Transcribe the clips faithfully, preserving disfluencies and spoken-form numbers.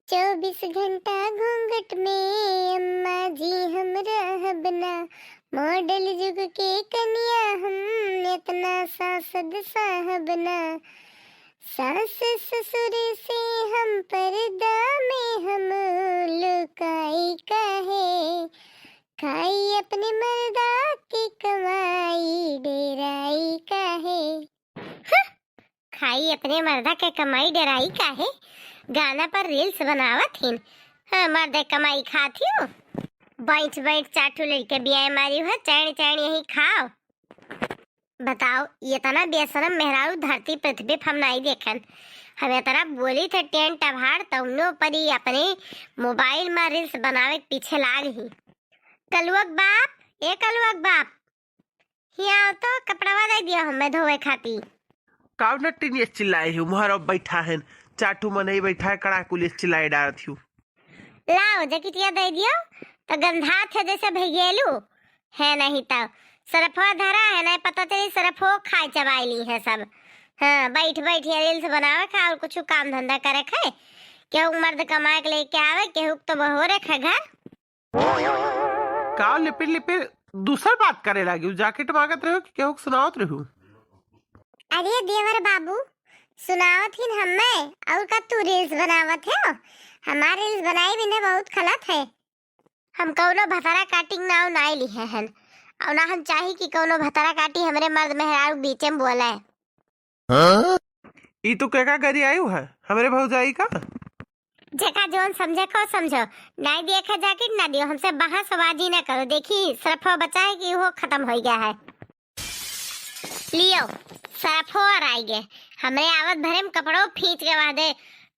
चउबीस घंटा घूंघट में अम्मा जी हम रहब ना, मॉडल जुग के कनिया हम एतना सांसद साहब ना। सास ससुर से हम पर्दा में हम लुकाई काहे, खाई अपने मर्दा के कमाई डेराई काहे। हं, खाई अपने मर्दा के कमाई डेराई काहे? गाना पर रील्स बनावत हिन। हाँ, मर्दे कमाई खात हियो। बैठ बैठ चार ठो लड़के बियाए मारी हो, चैन चैन यही खाओ। बताओ, एतना बेशरम मेहरारू धरती पृथ्वी पर हम नाई देखन। हम एतना बोली थे टेंट अभार, तउनो परी अपने मोबाइल में रील्स बनावे के पीछे लाग ही। कलुआ के बाप, ए कलुआ के बाप, हियाँ आओ तो, कपड़वा दे दियो हमें धोवे खाती। काउ नट्टिन ये चिल्लाए हो, मुहर बैठा है, चार ठो मनई बैठा है, कड़ा कुल ये चिल्लाए डारत हो। लाओ, जैकेटिया दे दियो, तो गंधात है जैसे भैगेलू, है नहीं तो सरफो धरा है, नहीं पता चली सरफो खाए चबाई ली है सब। हाँ, बैठ बैठ ये रील्स बनावे का और कुछ काम धंधा करे खाए। केहू मर्द कमाए के लेके आवे, केहू तो बहोरे खा घर। का लिपिर लिपिर दूसर बात करे लागी? उ जैकेट मांगत रहो कि केहू के सुनावत रहो? अरे देवर बाबू, सुनावत हिन हम्मे, और का तू रील्स बनावत है? हमार रील्स बनाई बिना बहुत खलत है। हम कौनो भतारा काटी के नाव नाई लिहे हन, और ना हम चाही कि कौनो भतारा काटी हमरे मर्द मेहरारू बीचे में बोले। हाँ? ई तू केका गरियायु है? हमरे भौजाई का? जेका जौन समझे को समझो, नाई देखे जैकेट ना दियो, हमसे बहसबाजी ना करो। देखी सरफो बचा है कि वो खत्म हो गया है। लियो, सरफो और आई गए। हमरे आवत भरे में कपड़ो फींच के वादे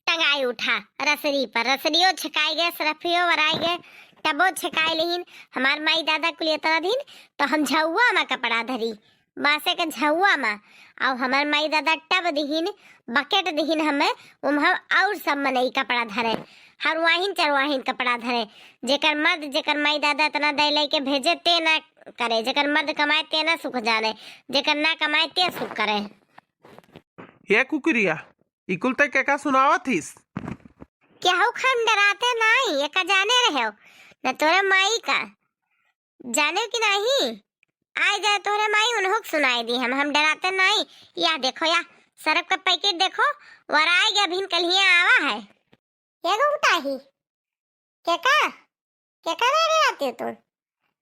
टंगाई उठा रसरी पर, रसरियो छकाई गए, सरफियो वराई गए, टबो छकाई लेहिन। हमार माई दादा कुल एतना दिन तो हम झउआ में कपड़ा धरी, बांसे के झउआ में। और हमार माई दादा टब दिहिन, बकेट दिहिन हमें, उम हम और सब मनई कपड़ा धरे, हरवाहिन चरवाहिन कपड़ा धरे। जेकर मर्द, जेकर माई दादा इतना दे लेके भेजे, ते ना करे, जेकर मर्द कमाए ते ना सुख जाने, जेकर ना कमाए ते सुख करे। ये कुकुरिया, ई कुल तै केका सुनावत हिस? केहू खान डराते नाई, एका जाने रहे हो, न तोरे माई का। जाने कि नाई? आए जाए तोरे माई, उन्हों के सुनाई दी हम, हम डराते नाई। या देखो या, सरफ का पैकेट देखो, वराई गया भिन कल्हिया आवा है। ये गुंगटाही, केका? केका नहीं डराती हो तू?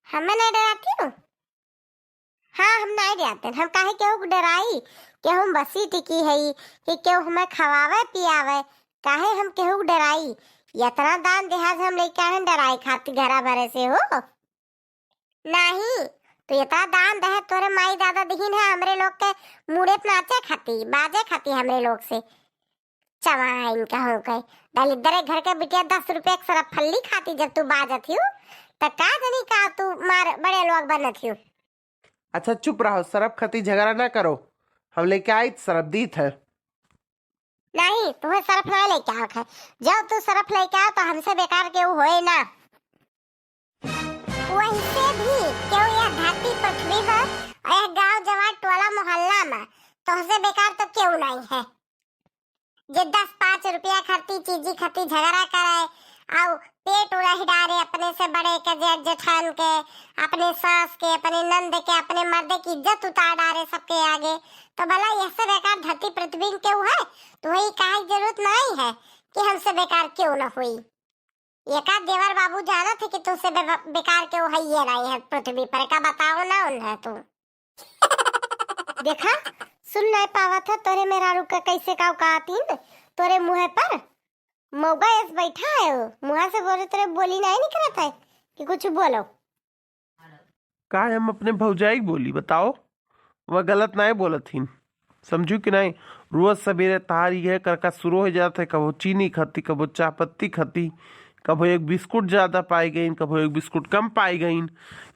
हमें नहीं डराती हो? हाँ, हम नहीं डराते। हम काहे केहू के डराई? केहू हम बसी टिकी है कि केहू हमें खवावे पियावे? काहे हम केहू के डराई? इतना दान देहाज हम लेके आए हैं डराई खाती घरा भरे से हो? नहीं, तो इतना दान दहे तोरे माई दादा दिहिन है हमरे लोग के मुड़े पे नाचे खाती, बाजे खाती हमरे लोग से। चवाइन कहूँ के, दलिद्दरे घर के बिटिया दस रुपया के सरफ फल्ली खाती जब तू बाजत हियो, त का जनी का तू मार बड़े लोग बनत हियो। अच्छा चुप रहो, सरफ खाती झगड़ा ना करो, हम लेके आई सरफ दीत है। नहीं, तुम्हें सरफ ना लेके आओ है, जब तू सरफ लेके आओ तो हमसे बेकार केहू होए ना। वैसे भी केहू यह धरती पृथ्वी पर और यह गांव जवार टोला मोहल्ला में तोहसे बेकार तो केहू नहीं है। जे दस पाँच रुपया खाती चीजी खाती झगड़ा करे, आउ पेट उड़ाही डारे अपने से बड़े के जे-, जेठान के, अपने सास के, अपने नंद के, अपने मर्दे की इज्जत उतार डारे सबके आगे, तो भला यहसे बेकार धरती पृथ्वी में केहू है? तो वही कहे की जरूरत नहीं है कि हमसे बेकार केहू न हुई। एका देवर बाबू जानत है कि तुमसे बे-, बेकार केहू है ये नहीं है पृथ्वी पर, का बताओ ना उन्हें तू। देखा, सुन नहीं पावत है तोरे मेहरारू का कैसे काव कहतीन तोरे मुँह पर। मौगा एस बैठा है वो, मुँह से बोले तोरे बोली नहीं निकलत है कि कुछ बोलो। का हम अपने भौजाई के बोली बताओ? वह गलत नहीं बोलत हिन, समझू कि नहीं? रोज सवेरे तार यह करका शुरू हो जात है, कबो चीनी खाती, कबो चाह पत्ती खाती, कबो एक बिस्कुट ज्यादा पाई गईन, कबो एक बिस्कुट कम पाई गईन।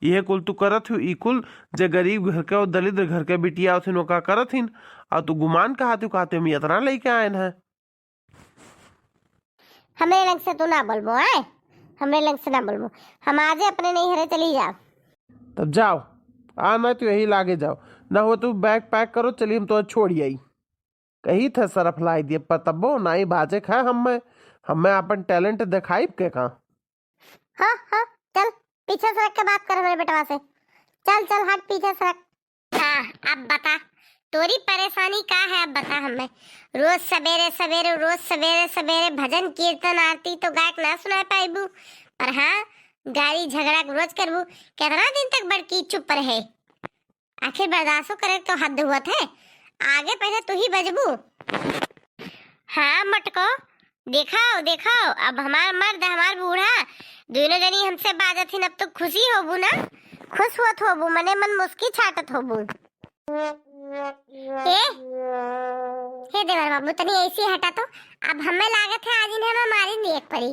यह कुल तू करत हो, ई कुल जे गरीब घर के और दलिद्र घर के बिटिया होथिन, वो का करत हिन? और तू गुमान कहत हो, कहते हम इतना लेके आए हैं। हमरे लंग से तू ना बोलबो, आए? हमरे लंग से ना बोलबो। हम आजे अपने नैहरे चली जाब। तब जाओ, आ ना तो यही लागे जाओ, ना हो तू बैग पैक करो, चलिए हम तो छोड़ आई। कही थे सरफ लाई दिए, पर तब्बो नाई बाजे खा हम में, हमें अपन talent देखाइब के का? हाँ, हाँ, चल, पीछे सरक के बात कर हमरे बेटवा से। चल, चल, हट, पीछे सरक। हाँ, अब बता, तोरी परेशानी का है, अब बता हमें। रोज सबेरे सबेरे, रोज सबेरे सबेरे भजन, कीर्तन, आरती तो गायक ना सुनाए पाइबू, पर हाँ, गारी झगड़ा रोज करबू। कितना दिन तक बड़की चुप रहे? आखिर बर्दाश्तो करे तो हद हुअत है, आगे पहले तू ही बजबू। हाँ मटको, देखाओ, देखाओ, अब हमार मर्द, हमार बूढ़ा, दुइनो जनी हमसे बाजत हिन, अब तो खुशी होबू ना? खुश होत होबू, मने मन मुस्की छाटत होबू। ए, हे देवर बाबू, तनी ऐसी हटा तो, अब हमें लागत है आज इन्हें हमें मारी नहीं एक परी।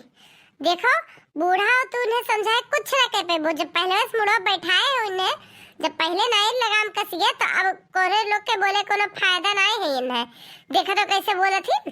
देखो, बूढ़ा हो तू, उन्हें समझाए कुछ ना कह पेबो। जब पहले से मुड़वा बैठाए हो इन्हें, जब पहले नाई लगाम कसिए, तो अब कोरे लोग के बोले कोनो फायदा नाई है इन्हें। देखो तो कैसे बोलत ही।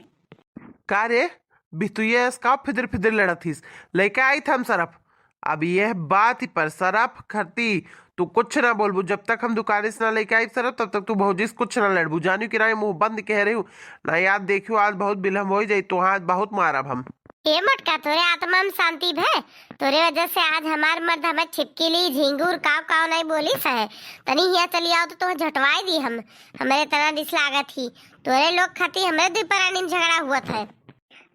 का रे, बितुइया एस का फिदर फिदर लड़त हिस? लइके आई था हम सरफ। अब यह बात ही पर सरफ खरती तू कुछ ना बोलबू। जब तक हम दुकाने से ना लइके आई सरफ, तब तक तू भौजी से कुछ ना लड़बू। जानियो कि ना, मुंह बंद कह रही हूँ ना, याद देखियो, आज बहुत बिलम हो जाई, तो आज बहुत मारब हम। ए मोटका, तोरे आत्मा में शांति भे, तोरे वजह से आज हमार मर्द हमें छिपकली, झींगुर, काव काव नहीं बोली सहे। तनी हिया चली आओ तो तोहे झटवाई दी हम, हमरे तना रिस लागत ही। तोरे लोग खाती हमरे दुई परानी में झगड़ा हुआ था।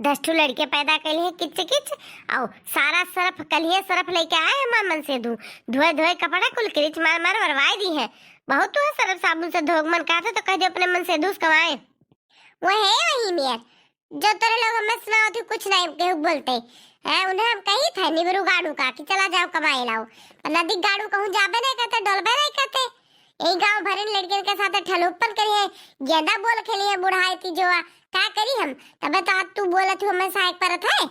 दस ठो लड़के पैदा कैली है किच किच, आओ सारा सरफ कलिए सरफ लेके आए हमार मन से धो, धोए धोए कपड़ा कुल किरिच मार मार बरवाई दी है। बहुत तोहे सरफ साबुन से धोक मन कहते तो कह दे अपने मन से धूस कमाए। वो है वही मेर, जो तोरे लोग हमें सुनावत ही कुछ नहीं केहू बोलते हैं। उन्हें हम कही थे निबरू गाड़ू का कि चला जाओ कमाए लाओ, पर नदी गाड़ू कहूँ जाबे नहीं करते, डोलबे नहीं करते। यही गांव भरिन लड़कियन के साथ ठलुप्पन करी है, गेंदा बोल खेली है बुढ़ाई थी जो आ, का करी हम? तबे तो आज तू बोलत हूँ हमें सहायक परत है।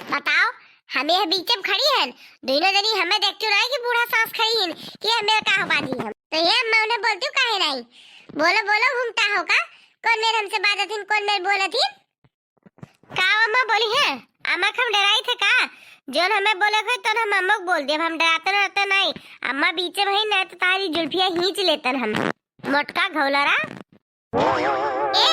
बताओ, हम यह बीचे में खड़ी हन, दुइनो जनी हमें देखती नहीं कि बूढ़ा सास खड़ी हन कि हमें का हो बाजी हम। तो ये मैं उन्हें बोलती हूँ काहे नहीं? बोलो, बोलो, घूमता हो का? कौन मेर हमसे बाजत हिन, कौन मेर बोलत हिन? का अम्मा बोली है? अम्मा के हम डराई थे का? जौन हमें बोले थे, तौन हम अम्मा को बोल दिया। हम डराते डरते नहीं। अम्मा बीचे में ही नहीं तो तारी जुल्फिया खींच लेतन हम। मोटका घौलरा। ए,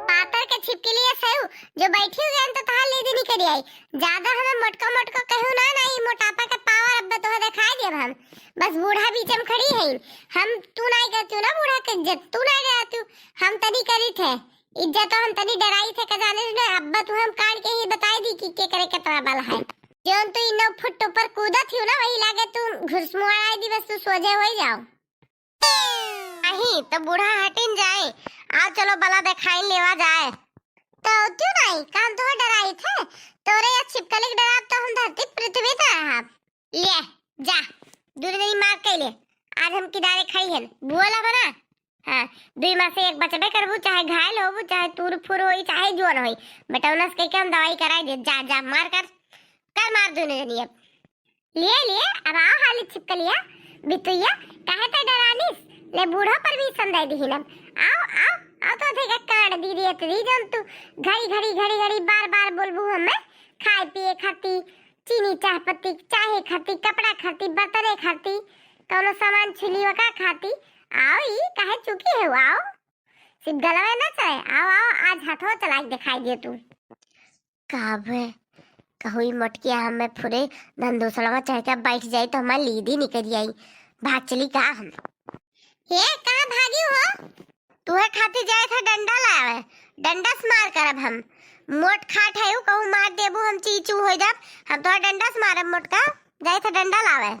पातर के छिपकली है सही, जो बैठी हुई है तो तहार ले देनी करी आई। ज्यादा हमें मोटका मोटका कहू ना, नहीं मोटापा के पावर अब तो दिखाई दिया हम। बस बूढ़ा बीचे में खड़ी है। हम तू नहीं करती हूँ ना बूढ़ा के इज्जत, तू नहीं डराती हूँ, हम तनी करी थे। इज्जत तो हम तनी डराई थे, का जाने ने अब्बा तू हम काट के ही बताई दी कि के करे कितना बल है। जौन तू इन्नो फुट ऊपर कूदत ही ना, वही लागे तू घुसमुआई दी, बस तू सोझे हो ही जाओ। नहीं तो बूढ़ा हटिन जाए। आओ चलो बला देखाई लेवा जाए। तो क्यों नहीं, काम तो डराई थे, तोरे या छिपकली के डराब तो हम धरती पृथ्वी तो है। ले, जा, दूर नहीं मार के ले। आज हम किनारे खड़ी हन, बोला बना। हाँ, दुई माँ से एक बचबे करबू, चाहे घायल होबू, चाहे तूर फुर होई, चाहे जोन होई। बेटौनस कह के हम दवाई कराई दे। जा, जा, मार कर, कर मार दूनो जनी अब। लिए, लिए, अब आओ हाली छिपकलिया, बितुइया, काहे ते डरानिस? ले बूढ़ो पर भी संदेह दिहिन अब। आओ, आओ, आओ तो थे काट दी रे, तेरी जौन तू घड़ी, घड़ी, घड़ी, घड़ी, बार, बार बोलबू हमें, खाए पिए खाती, चीनी, चाह पत्ती, चाहे खाती, कपड़ा खाती, बर्तने खाती, कौनो सामान छिलियो का खाती, आओ ई काहे चुकी है, आओ, सिर्फ गलवे ना चले, आओ, आओ, आज हाथों चला के दिखाई दे तू। का बे, कहू ई मोटकिया हमें फुरे धन दूसरा चढ़ के बैठ जाई तो हमार लीदी निकल जाई, भाग चली का हम? हे, कहाँ भागी हो? तुहे खातिर जाए था डंडा लावे, डंडा से मार करब हम। मोट खाट है उ, कहूँ मार देबू हम चीचू हो जाब, हम तोहर डंडा से मारब मोटका, जाए था डंडा लावे।